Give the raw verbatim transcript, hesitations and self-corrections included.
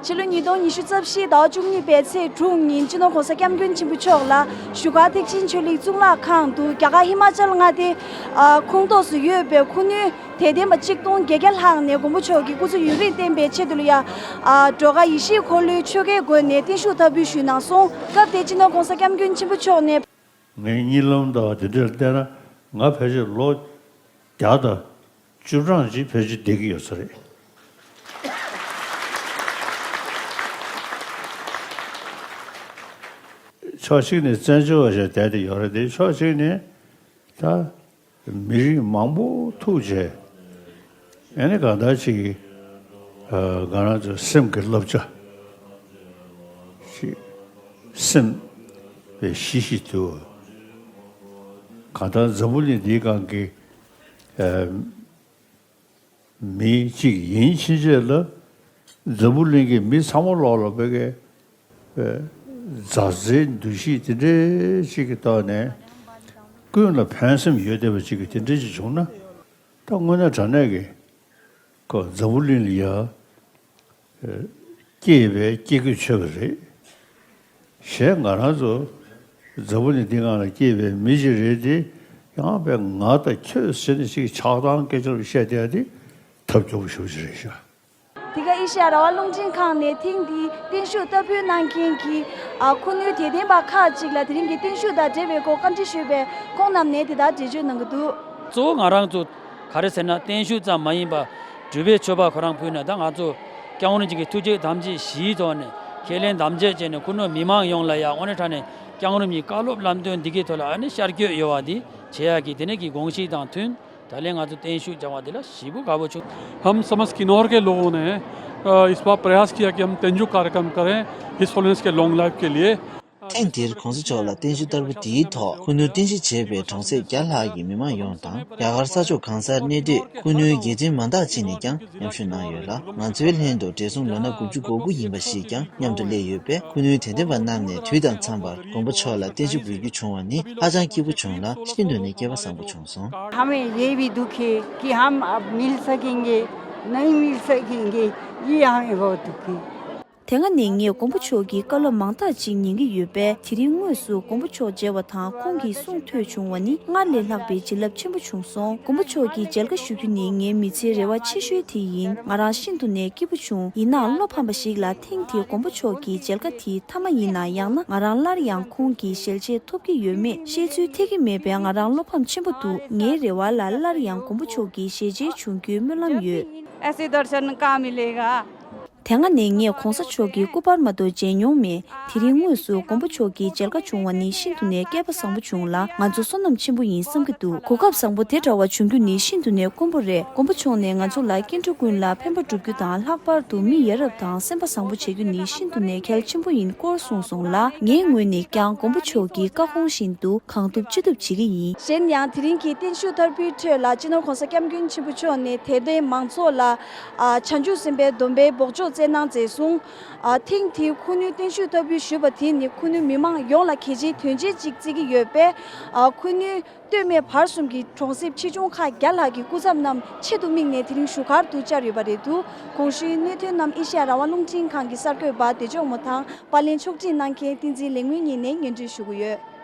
ཕྱི་ལོ་ཉིས་སྟོང་ཉི་ཤུ་རྩ་བཞི་ཟླ་བ་བཅུ་གཉིས་པའི་ཚེས་དྲུག་ཉིན་སྤྱི་ནོར་༸གོང་ས་༸སྐྱབས་མགོན་ཆེན་པོ་མཆོག་ལ་བཞུགས་སྒར་ཐེག་ཆེན་ཆོས་གླིང་གཙུག་ལག་ཁང་དུ་རྒྱ་གར་ཧི་མ་ཅལ་མངའ་སྡེའི་ཁོངས་གཏོགས་སུ་ཡོད་པའི་ཁུ་ནུ་དད་ལྡན་པ་གཅིག་སྟོང་བརྒྱད་བརྒྱ་ལྷག་ནས་མགོན་པོ་མཆོག་གི་སྐུ་ཚེ་ཡུན་རིང་བརྟན་པའི་ཆེད་དུ་ལ་ཡ། ཨ། སྒྲོལ་དཀར་ཡེ་ཤེས་འཁོར་ལོའི་ཆོ་གའི་སྒོ་ནས་བརྟན་བཞུགས་བསྟར་འབུལ་ཞུས་གནང་སོང་། སྐབས་དེར་སྤྱི་ནོར་༸གོང་ས་༸སྐྱབས་མགོན་ཆེན་པོ་མཆོག་ནས། ངའི་གཉིད་ལམ་དང་དེ་འདྲར་བལྟས་ན་ང་ཕལ་ཆེར་ལོ་བརྒྱ་དང་བཅུ་གྲངས་ཅིག་ཕལ་ཆེར་བསྡད་ཀྱི་ཡོད་ས་རེད། ཕྱོགས་གཅིག་ནས་བཙན་བྱོལ་བ་ཞིག་བསྡད་དེ་ཡོད་རེད་དེ། ཕྱོགས་གཅིག་ནས་ད། མི་རིགས་མང་པོ་ཐུག་བྱས། ཨ་ནི་གང་ལྟར་ཅིག་ཨ། ང་རང་ཚོའི་སེམས་ཀྱི་བསླབ་བྱ་ཅིག་སེམས་པའི་གཤིས་གཤིས་དུ། གང་ལྟར་འཛམ་བུ་གླིང་འདིའི་སྒང་གི་ཨ། མི་གཅིག་ཡིན་ཕྱིན་ཆད་ལ། འཛམ་བུ་གླིང་གི་མི་ཚང་མ་ལོག་ལ་བོད་ཀྱི་མཛའ་བརྩེའི་འདུ་ཤེས་དེ་འདྲའི་ཅིག་གི་ཐོག་ནས་ཀུན་ལ་ཕན་སེམས་ཡོད་བསྡད་པ་ཅིག་གི་དེ་འདྲའི་ཅིག་བྱུང་ན། ད་དངོས་གནས་དྲང་གནས་ཀྱི་ཁོ་འཛམ་བུ་གླིང་ལ་ཡ་སྐྱེས་པའི་སྐྱེ་དགུའི་ཆོས་པ་རེད། གཞན་ང་རང་ཚོ་འཛམ་བུ་གླིང་འདི་སྒང་ལ་སྐྱེས་པའི་མི་ཞིག་རེད་དེ། ཡང་པའི་ང་དང་ཁྱོད་ཟེར་ནས་ཅིག་ཆགས་སྡང་སྐད་ཆ་བཤད་བསྡད་ཡ་དེ་ཐབས་སྐྱོ་པོ་ཞེ་པོ་ཅིག་རེད་ཤག་དེ་ག་ཨེ་ཤ་ཡ་རང་དབང་རླུང་འཕྲིན་ཁང་ནས་ཐེངས་འདིའི་བརྟན་བཞུགས་བསྟར་འབུལ་གནང་མཁན་གྱི་ཨ། ཁུ་ནུའི་དད་ལྡན་པ་ཁག་ཅིག་ལ་དེ་རིང་གི་བརྟན་བཞུགས་དང་འབྲེལ་བའི་སྐོར་བཀའ་འདྲི་ཞུས་པས། ཁོང་རྣམས་ནས་དེ་ལྟར་འགྲེལ་བརྗོད་གནང་གི་འདུག་གཙོ་བོ་ང་རང་ཚོ་ག་རེ་ཟེར་ན། བརྟན་བཞུགས་ཙམ་མ་ཡིན་པར་སྒྲུབ་པའི་མཆོད་པ་ཁོ་རང་ཕུལ་ན། ད་ང་ཚོ་སྐྱབས་མགོན་རིན་པོ་ཆེ་གི་ཐུགས་བསྐྱེད་དམ་བཅའ་བཞིའི་ཐོག་ནས་ཁས་ལེན་དམ་བཅའ་བྱས་ནས། ཁུ་ནུ་མི་མང་ཡོངས་ལ་ཡང་དངོས་གནས་དྲང་གནས་སྐྱབས་མགོན་རིན་པོ་ཆེའི་བཀའ་སློབ་ལམ་སྟོན་འདི་གའི་ཐོག་ལ་ཨ་ནི་ཤར་བསྐྱོད་ཡོད་པ་འདི་བྱེད་ཡག་གི་དེ་ནས་ཀྱི་དགོངས་གཞི་དང་མཐུན། ད་ལན་ང་ཚོ་བརྟན་བཞུགས་བྱ་བ་འདི་ལ་ཞེ་པོ་དགའ་པོ་བྱུང་། हम समस्त किन्नौर के लोगों ने, अ, इस बार प्रयास किया कि हम तेंजू कार्यक्रम करें His Holiness के लॉन्ग लाइफ के लिए। ཐེངས་འདིར་གོང་ས་མཆོག་ལ་བརྟན་བཞུགས་བསྟར་འབུལ་འདིའི་ཐོག་ཁུ་ནུར་རྟེན་གཞི་བྱས་པའི་གྲོང་གསེབ་བརྒྱ་ལྷག་གི་མི་མང་ཡོངས་དང་། རྒྱ་གར་ས་ཕྱོགས་གང་སར་གནས་སྡོད་ཁུ་ནུའི་དགེ་འདུན་མང་དག་ཅིག་ནས་ཀྱང་མཉམ་ཞུགས་གནང་ཡོད་ལ། ང་ཚོའི་ལྷན་དུ་བགྲེས་སོང་ལོ་ན་དགུ་བཅུ་གོ་དགུ་ཡིན་པ་ཞིག་ཀྱང་མཉམ་དུ་སླེབས་ཡོད་པས། ཁུ་ནུའི་དད་ལྡན་པ་རྣམས་ནས་དུས་དང་འཚམས་པར་མགོན་པོ་མཆོག་ལ་བརྟན་བཞུགས་འབུལ་རྒྱུ་བྱུང་བ་ནི་ཧ་ཅང་སྐྱིད་པོ་བྱུང་ལ། ཤིན་ཏུ་ནས་སྐལ་པ་བཟང་པོ་བྱུང་སོང་། हमें ये भी दुख है कि हम अब मिल सकेंगे, नहीं मिल सकेंगे, ये हमें बहुत दुख है। དེ་སྔ་ནས་ངས་མགོན་པོ་མཆོག་གི་བཀའ་སློབ་མང་དག་ཅིག་ཉན་གྱི་ཡོད་པས། དེ་རིང་དངོས་སུ་མགོན་པོ་མཆོག་མཇལ་བ་དང་། ཁོང་གི་གསུང་ཐོས་བྱུང་བ་ནི་སྔར་ལས་ལྷག་པའི་བྱིན་རླབས་ཆེན་པོ་བྱུང་སོང་། མགོན་པོ་མཆོག་གི་མཇལ་ཁ་ཞུ་རྒྱུ་ནི་ངའི་མི་ཚེའི་རེ་བ་ཆེ་ཤོས་དེ་ཡིན། ང་རང་ཤིན་ཏུ་ནས་སྐྱིད་པོ་བྱུང་། ཡིན་ནའང་བློ་ཕམ་པ་ཞིག་ལ། ཐེངས་འདིའི་མགོན་པོ་མཆོག་གི་མཇལ་ཁ་དེ་མཐའ་མ་ཡིན་ན། ཡང་ན་ང་རང་སླར་ཡང་ཁོང་གི་ཞལ་མཇལ་ཐོབ་ཀྱི་ཡོད་མེད་ཤེས་ཚུལ་ཐེག་གི་མེད་པས། ང་རང་བློ་ཕམ་ཆེན་པོ་འདུག་ངའི་རེ་བ་ལ་སླར་ཡང་མགོན་པོ་མཆོག་གི་ཞལ་མཇལ་འབྱུང་རྒྱུའི་སྨོན་ལམ་ཡོད། ऐसे दर्शन कहाँ मिलेगा? དེ་སྔ་ནས་ངས་གོང་ས་མཆོག་གི་སྐུ་པར་མ་གཏོགས་མཇལ་མྱོང་མེད། དེ་རིང་དངོས་སུ་མགོན་པོ་མཆོག་གི་མཇལ་ཁ་བྱུང་བ་ནི་ཤིན་ཏུ་ནས་སྐལ་པ་བཟང་པོ་བྱུང་ལ། ང་ཚོ་བསོད་ནམས་ཆེན་པོ་ཡིན་བསམ་གྱི་འདུག་གོ་སྐབས་བཟང་པོ་དེ་འདྲ་བ་བྱུང་རྒྱུ་ནི་ཤིན་ཏུ་ནས་དཀོན་པོ་རེད། མགོན་པོ་མཆོག་ནས་ང་ཚོ་ལ་སྐྱེ་འགྲོ་ཀུན་ལ་ཕན་པ་བསྒྲུབ་རྒྱུ་དང་། ལྷག་པར་དུ་མི་ཡ་རབས་དང་སེམས་པ་བཟང་པོ་བྱེད་རྒྱུ་ནི་ཤིན་ཏུ་ནས་གལ་ཆེན་པོ་ཡིན་སྐོར་གསུངས་སོང་ལ། ངའི་ངོས་ནས་ཀྱང་མགོན་པོ་མཆོག་གི་བཀའ་དགོངས་བཞིན་དུ་གང་ཐུབ་ཅི་ཐུབ་བྱེད་ཀྱི་ཡིན། གཞན་ཡང་དེ་རིང་གི་བརྟན་བཞུགས་བསྟར་འབུལ་ཁྲོད་ལ་སྤྱི་ནོར་༸གོང་ས་༸སྐྱབས་མགོན་ཆེན་པོ་མཆོག་ནས་དད་ལྡན་མང་ཚོགས་ལ། ཨ། བྱང་ཆུབ་སེམས་དཔའི་སྡོམ་པའི་འབོགས་ཆོག་སྩལ་གནང་མཛད་སོང་། ཨ། ཐེངས་འདིའི་ཁུ་ནུའི་བརྟན་བཞུགས་བསྟར་འབུལ་ཞུས་པ་དེ་ནི་ཁུ་ནུའི་མི་མང་ཡོངས་ལ་གལ་ཆེའི་དོན་ཆེན་ཅིག་བརྩི་གི་ཡོད་པས། ཨ། ཁུ་ནུའི་སྟོད་སྨད་བར་གསུམ་གྱི་གྲོང་གསེབ་ཆེ་ཆུང་ཁག་བརྒྱ་ལྷག་གི་སྐུ་ཚབ་རྣམས་ཆེད་དུ་དམིགས་ནས་དེ་རིང་བཞུགས་སྒར་དུ་བཅར་ཡོད་པ་རེད་འདུག་གོང་ཞུས་གནད་དོན་རྣམས་ཨེ་ཤེ་ཡ་རང་དབང་རླུང་འཕྲིན་ཁང་གི་གསར་འགོད་པ་བདེ་མཆོག་མོ་དང་། པར་ལེན་ཕྱོགས་སྒྲིག་གནང་མཁན་བསྟན་འཛིན་ལེགས་སྨོན་གཉིས་ནས་སྙན་སྒྲོན་ཞུ་གི་ཡོད།